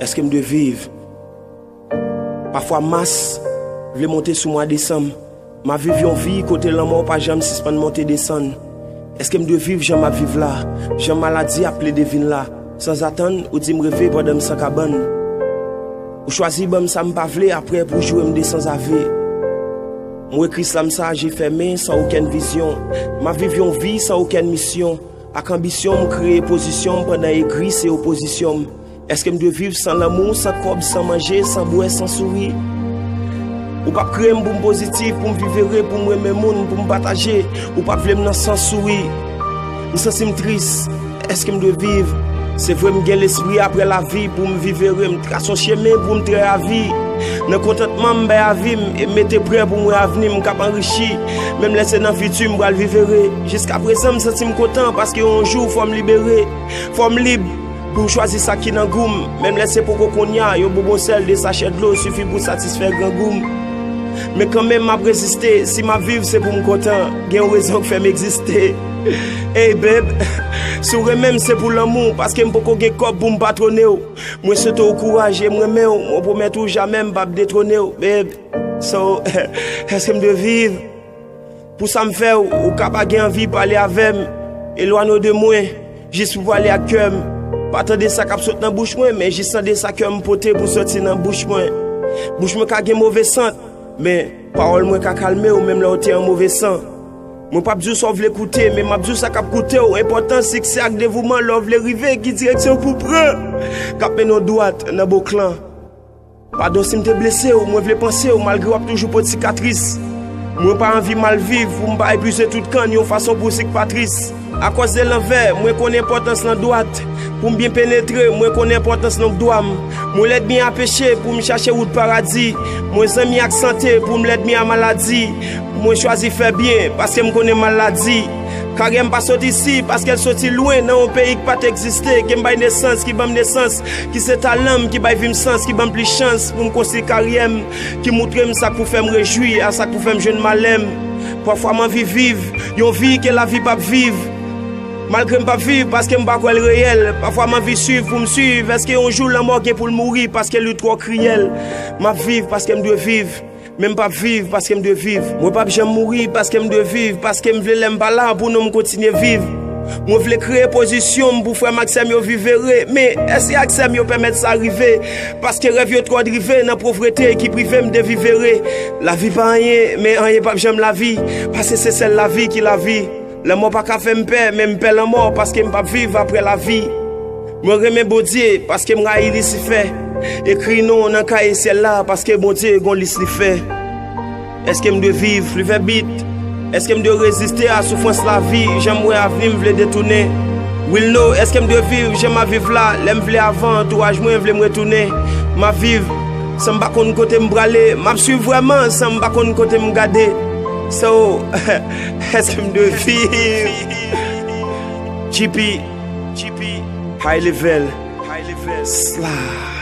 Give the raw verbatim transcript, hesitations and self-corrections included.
Èske m dwe viv? Pafwa mas vle monte sou mwa desanm. M ap viv yon vi kote lanmò pa janm sispann monte desann. Èske m dwe viv jan m ap viv la? Jan maladi ap plede vin la. Sanzatann, ou di m reve pandan m san kabann. Ou chwazi ban m sa m pa vle, apre pou w joure m de sanzave. M wè Kris la m sa je fèmen, san okenn vizyon. M ap viv yon vi san okenn misyon. Ak anbisyon m kreye pozisyon m pandan egri se opozisyon m. Èske m dwe viv san lanmou, san kòb, san manje, san bwè, san souri? Ou p ap kreye m pou m pozitif, pou m viv ere, pou m renmen moun, pou m pataje. Ou p ap vle m nan sans souri. M santi m tris. Èske m dwe viv? Se vre m gen lespri apre lavi pou m viv ere, m trase yon chemen pou m trè avi. Nan kontantman m bay avi m e m mete prè pou m wè avni m k ap anrichi. Menm lè se nan fiti m pral viv ere. Jiskaprezan m santi m kontan paske yon jou fò m libere. Fò m lib pou m chwazi sa ki nan gou m. Menm lè se poko kounye a, yon bonbon sèl, de sachè dlo sifi pou satisfè grangou m. Men kanmenm m ap reziste. Si m ap viv se pou m kontan. Gen yon rezon k fè m egziste. Ey babe, si w renmen m se pou lanmou, paske m poko gen kòb pou m patwone w. Mwen swete w kouraj e m renmen w. Mwen pwomèt ou jamè m p ap detwone w, babe. So, èske m dwe viv? Pou sa m fè w, ou ka pa gen anvi pale avè m. Elwanye w de mwen, jis pou pale ak kè m. Pa tande sa k ap sot nan bouch mwen, men jis tande sa kè m pote pou soti nan bouch mwen. Bouch mwen ka gen move sant, men pawòl mwen ka kalme w menm lè w te an move san. Mwen p ap di w sa w vle koute, men m ap di w sa k ap koute w. Enpòtans, siksè ak devouman, lè w vle rive, ki direksyon pou w pran, k ap mennen w dwat nan boklan. Padon si m te blese w, mwen vle panse w, malgre w ap toujou pot sikatris. Mwen pa anvi mal viv pou m pa epuize tout kann yon fason pou sikatris. Akòz de lanvè, mwen konn enpòtans nan dwat. Pou m byen penetre, mwen konn enpòtans nan dwa m. Mwen lènmi a peche pou m chache wout paradi. Mwen zanmi ak sante pou m lènmi a maladi. Mwen chwazi fè byen paske m konnen maladi. Karyè m pa sot isi paske l soti lwen nan yon peyi k pa t egziste, ke m bay nesans, ki ban m nesans, ki se talan m, ki bay vi m sans, ki ban m plis chans pou m konstwi karyè m, ki moutre m sa k pou fè m rejwi, a sa k pou fè m jwenn malè m. Pafwa m anvi viv yon vi ke lavi p ap viv. Malgre m p ap viv paske m pa kwè l reyèl, pafwa m anvi swiv pou m swiv. Èske yon jou lanmò gen pou l mouri paske li twò kriyèl? M ap viv paske m dwe viv. Men m p ap viv paske m dwe viv. Mwen p ap janm mouri paske m dwe viv, paske m vle lè m pa la pou non m kontinye viv. Mwen vle kreye pozisyon m pou frè m ak sè m yo viv ere, men èske aksè m yo pèmèt sa rive? Paske rèv yo twò drive nan povrete ki prive m de viv ere. Lavi pa anyen, men anyen p ap janm lavi, paske se sèl lavi ki lavi. Lanmò pa ka fè m pè, men m pè lanmò paske m p ap viv apre lavi. Mwen renmen Bondye paske m rayi Lisifè. Ekri non w nan kaye syèl la paske Bondye gon lis li fè. Èske m dwe viv? Li fè bit. Èske m dwe reziste a soufrans lavi? Jan m wè avni m vle detounen. Wilno, èske m dwe viv jan m ap viv la? Lè m vle avan, antouraj mwen vle m retounen. M ap viv san m pa konn kote m prale. M ap swiv vrèman san m pa konn kote m gade. So, èske m dwe viv? G P, G P, high level, high level, sla.